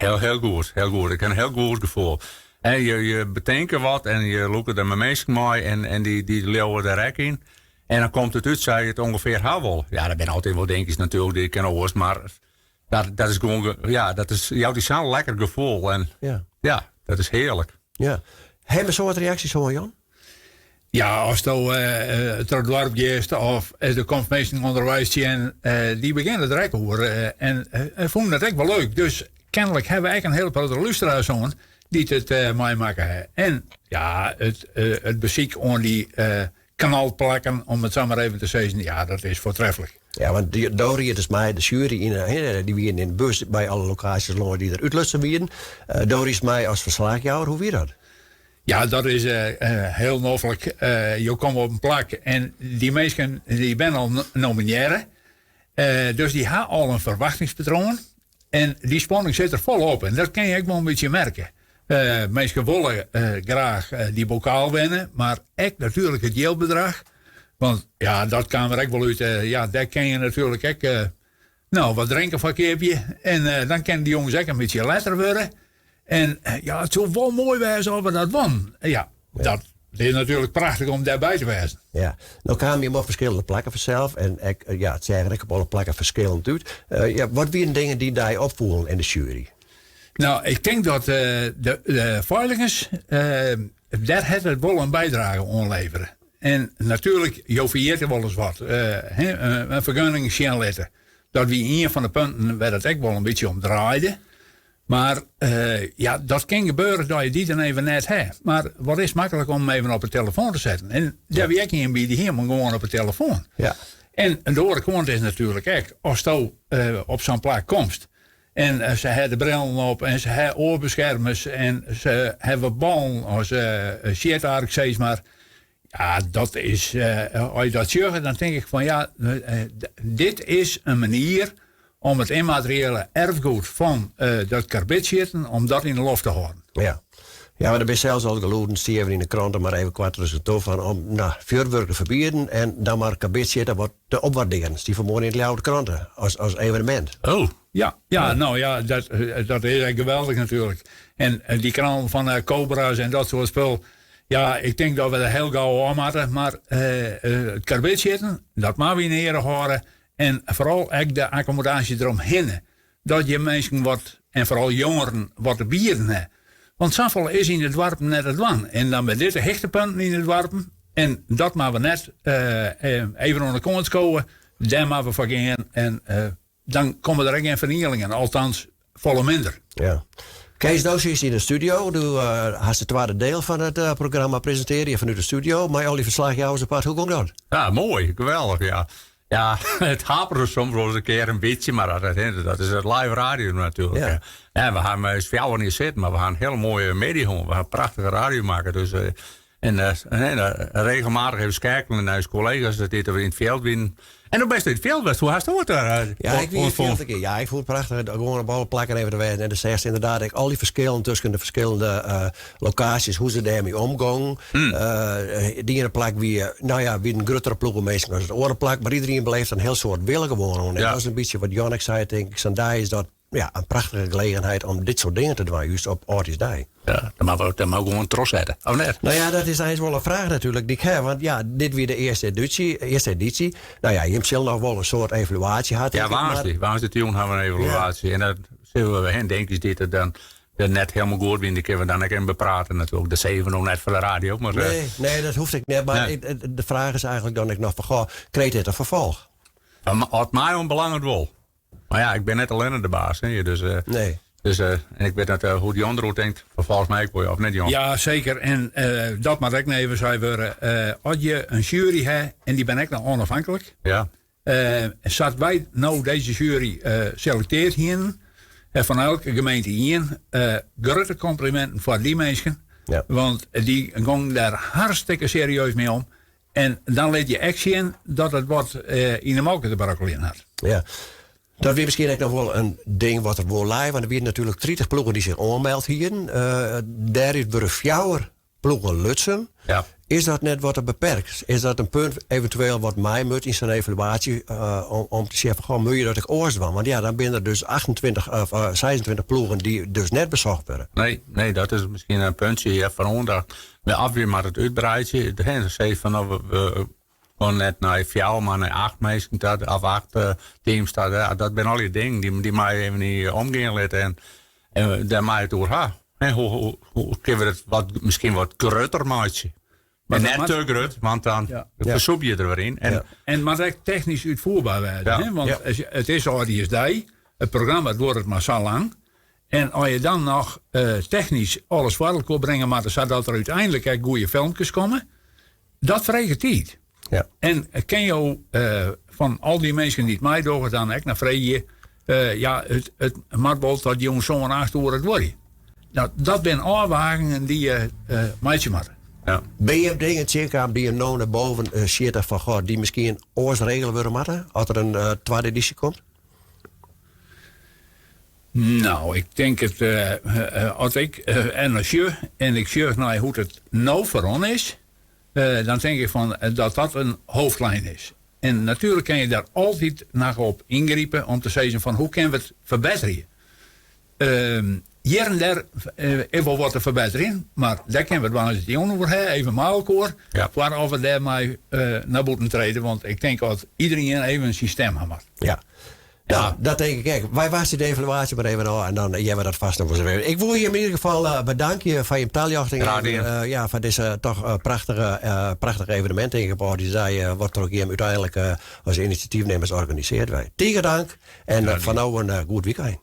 Heel, heel goed, heel goed. Ik ha in hiel goed gefoel. Hè, je betinke wat en je lûke der mei minsken mei en dy leauwe der ek yn. En dan komt it út sa't je it ûngefear ha wolle. Ja, der binne altyd wol dinkjes natuerlik dy't kinne oars, mar dat is gewoan, ja, dat is, jout dy sa'n lekker gefoel. En ja, dat is hearlik. Ja. Ha jim in soad reaksjes hân, Jan? Ja, asto troch it doarp giest of der komt minsken ûnderweis tsjin, dy begjinne der ek oer en fûnen it ek wol leuk. Dus kennelik hawwe we ek in hiele protte lústeraars hân dy't it meimakke ha. En ja, it besyk oan dy knalplakken, om it sa mar even te sizzen, ja, dat is foartreflik. Ja, want do riedest mei de sjuery yn, dy wienen yn de bus by alle lokaasjes lâns dy't der útlutsen wienen. Do riedst mei as ferslachjouwer, hoe wie dat? Ja, dat is hiel noflik. Jo komme op in plak en dy minsken dy binne al nominearre. Dus dy ha al in ferwachtingspatroan. En dy spanning sit der folop en dat kin je ek wol in bytsje merke. Minsken wolle graach dy bokaal winne, mar ek natuerlik it jildbedrach. Want ja, dat kaam der ek wol út. Ja, dêr kin je natuerlik ek no, wat drinken foar keapje. En dan kinne dy jonges ek in bytsje letter wurde. En ja, it soe wol moai wêze as we dat wonnen. Ja, dat is natuerlik prachtich om dêrby te wêzen. Ja, no kamen jim op ferskillende plakken fansels en ek, ja, it seach der ek op alle plakken ferskillend út. Ja, wat wienen dingen dy't dy opfoelen en de sjuery? No, ik tink dat de feiligens, dêr hat it wol in bydrage oan levere. En natuerlik, jo ferjitte wolris wat. In fergunning sjen litte. Dat wie ien fan de punten wêr't it ek wol in bytsje om draaide. Mar ja, dat kin gebeure dat je dy dan even net ha. Mar wat is maklik om even op de telefoan te setten. En dêr wie ek ien by, dy hie him gewoan op de telefoan. En de oare kant is natuerlik ek, asto op sa'n plak komst en se ha de brillen op en se ha oarbeskermers en se hawwe ballen as sjitark, sis mar. Ja, dat is, as je dat sjogge, dan tink ik fan ja, dit is in manier om it ymmateriële erfgoed fan dat karbidsjitten, om dat yn de loft te hâlden. Ja. Ja, mar der binne sels al gelûden, stie even yn de krante, mar even koart ris toe fan om no, fjurwurk te ferbieden en dan mar karbidsjitte wat te opwaardearjen. Stie fan 'e moarn yn de Ljouwerter Krante as evenemint. Oh. Ja, ja, no ja, dat is ek geweldich natuerlik. En dy knallen fan cobra's en dat soart spul, Ja, ik tink dat we der hiel gau ôf moatte, mar it karbidsjitten, dat moatte we yn eare hâlde. En foaral ek de akkommodaasje deromhinne. Dat je minsken wat, en foaral jongeren, wat te bieden ha. Want safolle is yn de doarpen net te dwaan. En dan binne dit de hichtepunten yn de doarpen. En dat moatte we net even oan de kant skowe. Dêr moatte we foar gean. En dan komme der ek gjin fernielingen, althans folle minder. Ja. Kees, do sitst yn de studio. Do hast it twadde diel fan it programma presintearje fanút de studio mei al dy ferslachjouwers apart. Hoe gong dat? Ja, moai, geweldich, ja. Ja, it hapere soms wol ris in kear in bytsje, mar dat is it live radio natuerlik. Ja. Ja, we ha mei ús fjouwer hjir sitten, mar we ha in hiele moaie middei hân. We ha in prachtige radio makke, dus En regelmatich even skeakelen nei ús kollega's dat dy't yn it fjild wienen. En do bist yn it fjild west, hoe hast it dêr? Ja, ik wie yn it fjild in kear. Ja, ik fûn it prachtich gewoan op alle plakken even te wêzen. En do seachst ynderdaad ek al dy ferskillen tusken de ferskillende lokaasjes, hoe se dêrmei omgongen. It iene plak wie, no ja, wie in gruttere ploech minsken as it oare plak, mar iderien beleefde in hiel soad wille gewoan oan. En dat is in bytsje wat Jan ek sei, tink ik, sa'n dei is dat ja, in prachtige gelegenheid om dit soart dingen te dwaan, just op âldjiersdei. Ja, dan moatte we dan moatte we gewoan trochsette, of net? No ja, dat is eins wol in fraach natuerlik dy't ik ha. Want ja, dit wie de earste edysje. Earste edysje. No ja, jim sille noch wol in soart evaluaasje ha. Ja, woansdei. Woansdeitejûn ha we in evaluaasje. En dat sille we hen denk ik dy't it dan der net hielendal goed wiene, dy kinne we dan ek even beprate natuerlik. Dat sizze we noch net foar de radio. Mar, nee, nee, dat hoecht ek net. Mar nee. de fraach is eigentlik dan ek noch fan, goh, krijt dit in ferfolch? Wat my oanbelanget wol. Mar ja, ik bin net allinne de baas. Hè, dus, uh, nee. Dus, uh, en ik wit net uh, hoe't Jan deroer tinkt. Folgens my ek wol, of net Jan? Ja, seker. En dat moat ek even sein wurde. As je in sjuery ha, en dy binne ek noch ûnôfhinklik. Ja. Sa't wy no dizze sjuery selekteard hienen, fan elke gemeente ien, grutte kompliminten foar dy minsken. Ja. Want dy gongen dêr hartstikke serieus mei om. En dan lit je ek sjen dat it wat yn de molke te brokkeljen hat. Ja. Dat wie miskien ek noch wol in ding wat der wol lei, want der wienen natuerlik 30 ploegen dy't sich oanmeld hienen. Uh, dêrút wurde fjouwer ploegen lutsen. Ja. Is dat net wat te beperkt? Is dat in punt eventueel wat mei moat yn sa'n evaluaasje om te sjen fan goh, moatte je dat ek oars dwaan? Want ja, dan binne der dus 28 of 26 ploegen dy't dus net besocht wurde. Nee, nee, dat is miskien in puntsje hjir foar oandacht. De of wy moatte it útbreidzje. Se sizze fan no, we gean net nei fjouwer, mar nei acht minsken ta, of acht teams ta. Ja, dat binne allegear dingen dy meie even niet omgean litte en dêr meie it oer ha. En hoe kinne we it wat, miskien wat grutter meitsje? Maar net te grut, want dan fersûpe je der wer yn. En, en moat ek technysk útfierber wêze. Hè? Want it is âldjiersdei, it programma duorret mar sa lang. En as je dan noch technysk alles foar elkoar bringe moatte, sadat der úteinlik ek goede filmkes komme, dat freget tiid. En kin jo fan al dy minsken dy't meidogge dan ek noch freegje, ja, it moat wol tot jûn sân, acht oere duorje. No, dat binne ôfwagingen dy't je meitsje moatte. Binne jim dingen tsjinkaam dy't jim no nei boven sjitte fan goh, dy't miskien oars regele wurde moatte as der in twadde edysje komt? No, ik tink it, as ik er nei sjoch en ik sjoch nei hoe't it no ferrûn is, dan tink ik fan dat dat in hoofdlijn is. En natuerlik kin je dêr altyd noch op yngripe om te sizzen fan hoe kinne we it ferbetterje. Hjir en dêr is wol wat te ferbetterjen, mar dêr kinne we it woansdeitejûn oer ha, even mei elkoar, foar of we dêrmei nei bûten trede. Want ik tink dat iderien even syn stim ha moat. Ja. Ja, dat tink ik ek. Wy wachtsje de evaluaasje mar even ôf en dan hearre we dat fêst noch wolris even. Ik wol jim yn ieder gefal bedankje foar jim taljochting. Graach dien. Ja, foar dizze toch prachtige, prachtige evenemint tink ik op âldjiersdei, wat troch jim úteinlik as inisjatyfnimmers organisearre waard. Tige dank en foar no in goed wykein.